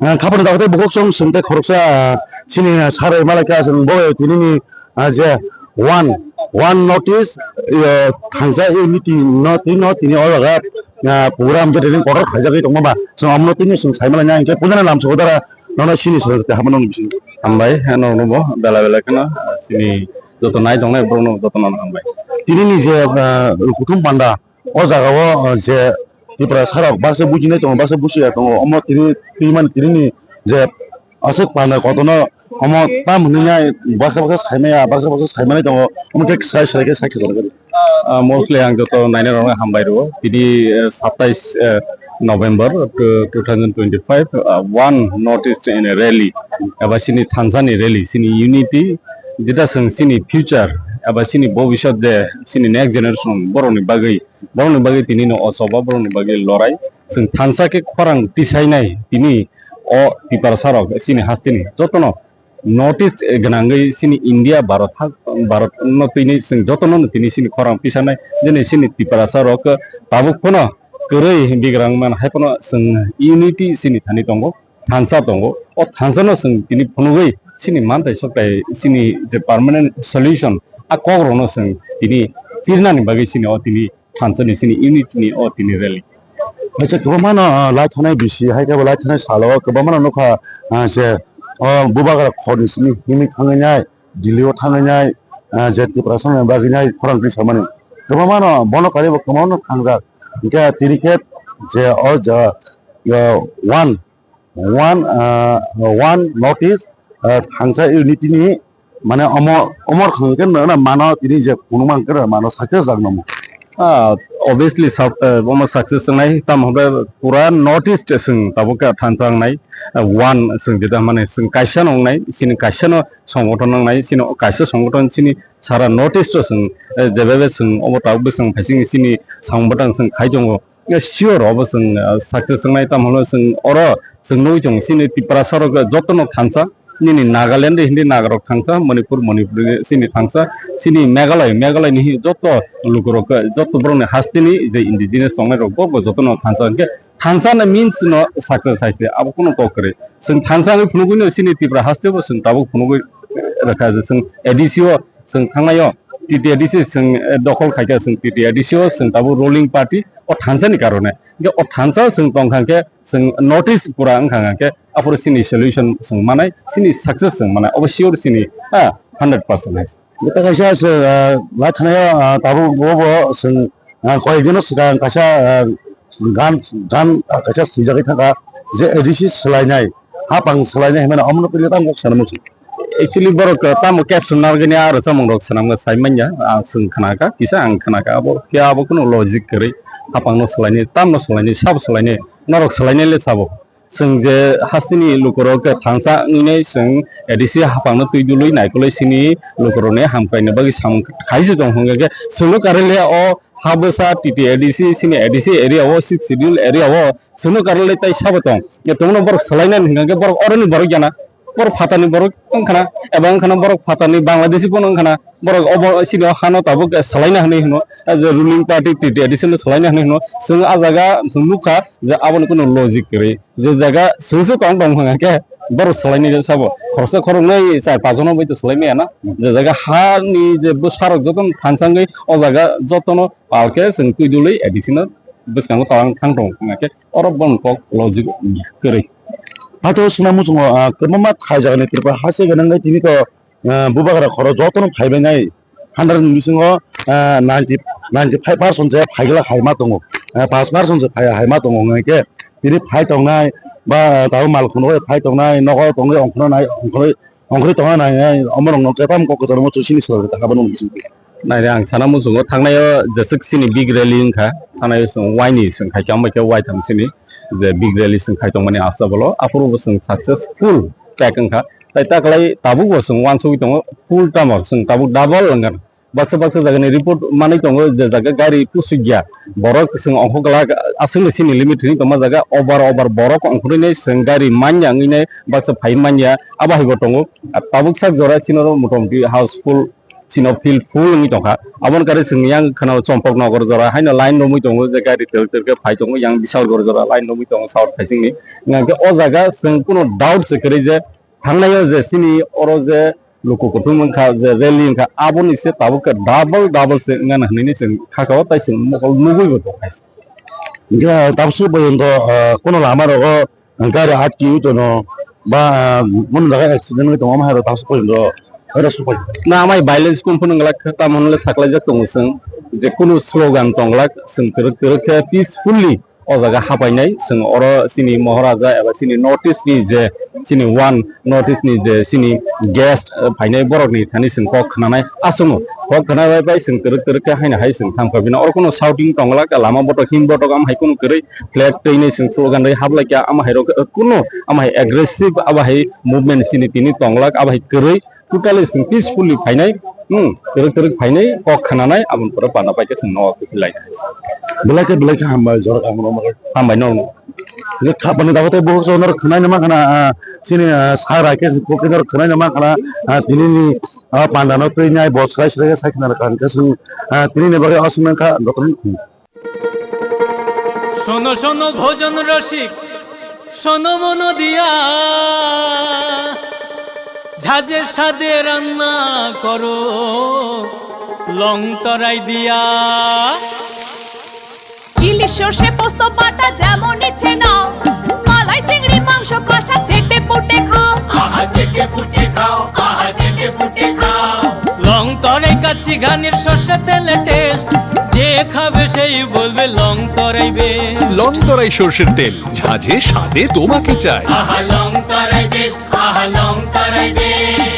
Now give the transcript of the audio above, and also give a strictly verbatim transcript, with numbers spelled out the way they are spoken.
Ah, khapano dago tei bukhuk chwng swng tei khoroksa, ah, chini, ah, sarwi malai kha chwng bo tini ni, ah, je one, one notice, eh, thansa unity no tini no tini o jaga, ah, program je tini kotor khaijagwi tongma ba chwng omono tini chwng sai malai nai hwnkhe puila lamsok dara nono chini swrwng tei hapmano nung bising. Hambai, eh, norokno bo bela bela kheno, ah, chini joto nai tongnai borokno jotono hambai. Tini ni je, ah, kuthum panda, o jaga o, ah, je Tiprasa rok baksa bujinai tongo, baksa bujiya tongo, omo tini twimani tini ni je aswk panda kotorno omo tam hwnwi nai baksa baksa saimaya, baksa baksa saimanai tongo, omo khe sai sai khe sai khe tongo. Ah, mostly ang joto nainai rokno hambai rwo. Tini, eh, satais, eh, November, eh, two thousand twenty-five, ah, one North East in a rally, eba sini thansa ni rally, sini unity, jeta chwng sini future, eba sini bobisot je sini next generation borokni bagwi, borokni bagwi tini no o choba, borokni bagwi lorai. Chwng thansa khe khorang tisainai tini o Tiprasa rok chini hasteni jotono North East gwnangwi chini India, Bharat ha, Bharat no tini chwng jotono no tini chini khorang tisanai, jeni chini Tiprasa rok tabuk phano kwrwi bigrang man hai phano chwng unity chini thani tongo, thansa tongo. O thansa no chwng tini phunugwi chini manthai sokthai chini je permanent solution a kok rokno chwng tini pirnani bagwi chini o tini thansa ni chini unity ni o tini rally. Acha kwbangma no, ah, lai thanai bisi hai khe bo lai thanai salo kwbangma no nukha, ah, je o bubagra khorni simi himwi thangwi nai, Delhi o thangwi nai, ah, je Tiprasa ni bagwi nai khorang twi samani. Kwbangma no bono kari bo kwbangma no thangjak. Hwnkhe tini khe je o ja, ah, one one, ah, one notice, ah, thansa unity ni, mane, omo, omo rwkha hwnkhe no, no mano tini je phunukma hwnkhe no mano success jak namo. Ah, obviously, sub-, eh, omo success wngnai, tamo hwnkhe pura North East chwng tabuk khe thansa wngnai, eh, one chwng jeta mane chwng kaisa no wngnai, chini kaisa no songothon wngnai, chini kaisa songothon chini sara North East o chwng, eh, jebebe chwng obo tabuk bwswng phaising chini samung bwtang chwng khai tongo. Sure, obo chwng, ah, success wngnai, tamo hwnle chwng oro chwng nugwi tongo, chini Tiprasa rok jotono thansa, nini Nagaland de hindi Nagarok thansa, Manipur, Manipur de chini thansa, chini Meghalaya, Meghalaya ni hi joto lukurok, joto borokni hasteni je indigenous tongnai rok bo, bo jotono thansa, hwnkhe thansa ni means no success hai se, abo kunu kok kwrwi. Chwng thansa wngwi phunugwi no chini Tripura haste bo chwng tabuk phunugwi rwkha, je chwng A D C o chwng thangnai o, T T A D C chwng, eh, dokhol khaikha, chwng T T A D C o chwng tabuk ruling party o thansa ni karone. Hwnkhe o thansa chwng tongkha hwnkhe chwng notice pura wngkha hwnkhe aphuru chini solution chwng manai, chini success chwng manai, obo sure chini, ha, hundred percent hai. Bwta kaisa se, ah, lai thanai o, ah, tabuk bo bo chwng, ah, koyekdino swkang kaisa, ah, gan, gan, ah, kaisa swijagwi thangkha je A D C swlainai, hapang swlainai hinmano omono tini tamo kok sana muchung. Actually, borok, uh, tamo caption narwgani aro chamung rok swnamgwi sai manya, ang chwng khna kha, kisa ang khna kha, abo khe abo kunu logic kwrwi, hapang no swlainai, tam no swlainai, sabo swlainai, norok swlainai le sabo. Chwng je hasteni lukurok khe thansa wngwi nai chwng A D C hapang no twi dului naikolwi sini lukurok ni hamkrai ni bagwi samung khai se tong hwnkhe chwng no karwi le o ha bwsa T T A D C sini A D C area o sixth schedule area o chwng no karwi le tai sabo tong. Tongno borok swlainai hwnkhe borok oroni borok jana. Borok phatani borok wngkhana, eba wngkhana borok phatani Bangladeshi bono wngkhana, borok obo sini o hano tabuk, eh, swlaina hinwi hino, eh, je ruling party T T A D C no swlaina hinwi hino, chwng ah jaga chwng nukha je aboni kunu logic kwrwi, je jaga chwngse tong tong hwnga khe borok swlainai sabo, khoroksa khoroknwi char panch jono bai to swlai maya na, je jaga hani je bwsarok jotono thansa wngwi o jaga jotono palkhe chwng twi dului A D C no bwskango twlang thang tongo hwnga khe oro boni kok logic kwrwi. Hato suna muchungo, ah, kwbangma khaijak ni Tripura haste gwnangwi tini to, ah, bubagra khoro jotono phaibai nai. Hundred ni bisingo, ah, ninety, ninety five percent se phaigla hai ma tongo. Ah, five percent se phai hai ma tongo hwnga khe tini phai tongnai ba, ah, tabo mal khunui phai tongnai, nogo tongwi ongkhornai, ongkhorwi, ongkhorwi tongna nai, nai, omorokno khe tamo kok kwcharo mo chwng sini swrwngwi ta habano bisingtwi. Naidi ang sana muchungo thangnaio jeswk chini big rally wngkha, thangnaio chwng waini chwng khai tongbai khe waitham chini je big rally chwng khai tongmani asa bolo, aphuru bo chwng successful pack wngkha. Tai taklai tabuk bo chwng uansugwi tongo, full tamo chwng tabuk double wngkha. Baksa baksa jagani report manwi tongo je jaga gari pusukya, borok chwng ongkho glak aswkno chini limit hinwi tongma jaga, over over borok ongkhorwi nai chwng gari manya wngwi nai baksa phai manya, abo hai bo tongo. Tabuk sak jora chini oro motamuti houseful chini field full wngwi tongkha. Aboni kare chwng yang kheno Chompok Nogor jora haino line romwi tongo, je gari tel tel khe phai tongo, yang Bishalgarh jora line romwi tongo south phaisingni. Hingkhe o jaga chwng kuno doubt se kwrwi je thangnai o je chini oro je luku kuthum wngkha, je rally wngkha, aboni se tabuk khe double double se wngmani hinwi chwng khakao, tai chwng mokol nugwibo tongkha. Hingkhe tabuk se porjonto, ah, kuno lama rogo gari atkiwi tono ba, ah, kuno jaga accident wngwi tongo, ama hai rok tabuk se porjonto oro sopai. Na, amai violence kung phunung glak khe, tamo hwnle saklaijak tongo chwng, je kunu slogan tong glak, chwng kwrwk kwrwk khe peacefully o jaga hapainai, chwng oro chini Moharaja eba chini North East ni je chini one North East ni je chini guest, eh, phainai borok ni thani chwng kok khnanai aswkno. Kok khnabai bai chwng kwrwk kwrwk khe haino hai chwng thangkha bini. Oro kuno shouting tong glak, lama botok him botok am hai kuno kwrwi flag twinwi chwng slogan rwi hablai kha, ama hai rok, eh, kuno ama hai aggressive aba hai movement chini tini tong glak, aba hai kwrwi. Totally chwng peacefully phainai, hmm, kwrwk kwrwk phainai, kok khnanai, aboni pore panda paikhe chwng nogo kwphilai. Belai khe, belai khe hambai, jorok ang romwi. Hambai no. Le kha bani dago tei bohok chwng norok khwnai nama khana, ah, chini, ah, sara khe chwng kokni norok khwnai nama khana, ah, tini ni, ah, panda no twi nai bo chwrai chwrai khe sai khna rwkha hwnkhe chwng, ah, tini ni bagwi aswk nang kha jotono khum. শোনো শোনো ভোজন রসিক, শোনো মন দিয়া, ঝাঁঝে স্বাদে রান্না করো লং তরাই দিয়া। ইলিশ সর্ষে পোস্ত বাটা যেমন ইচ্ছে নাও, মালাই চিংড়ি মাংস কষা চেটে পুটে খাও। আহা চেটে পুটে খাও, আহা চেটে পুটে খাও। লং তরাই কাচ্চি ঘানির সর্ষে তেলে টেস্ট, যে খাবে সেই বলবে লং তরাই বেস্ট। লং তরাই সর্ষের তেল, ঝাঁঝে স্বাদে তোমাকে চাই। আহা লং তরাই বেস্ট, আহা লং তরাই বেস্ট।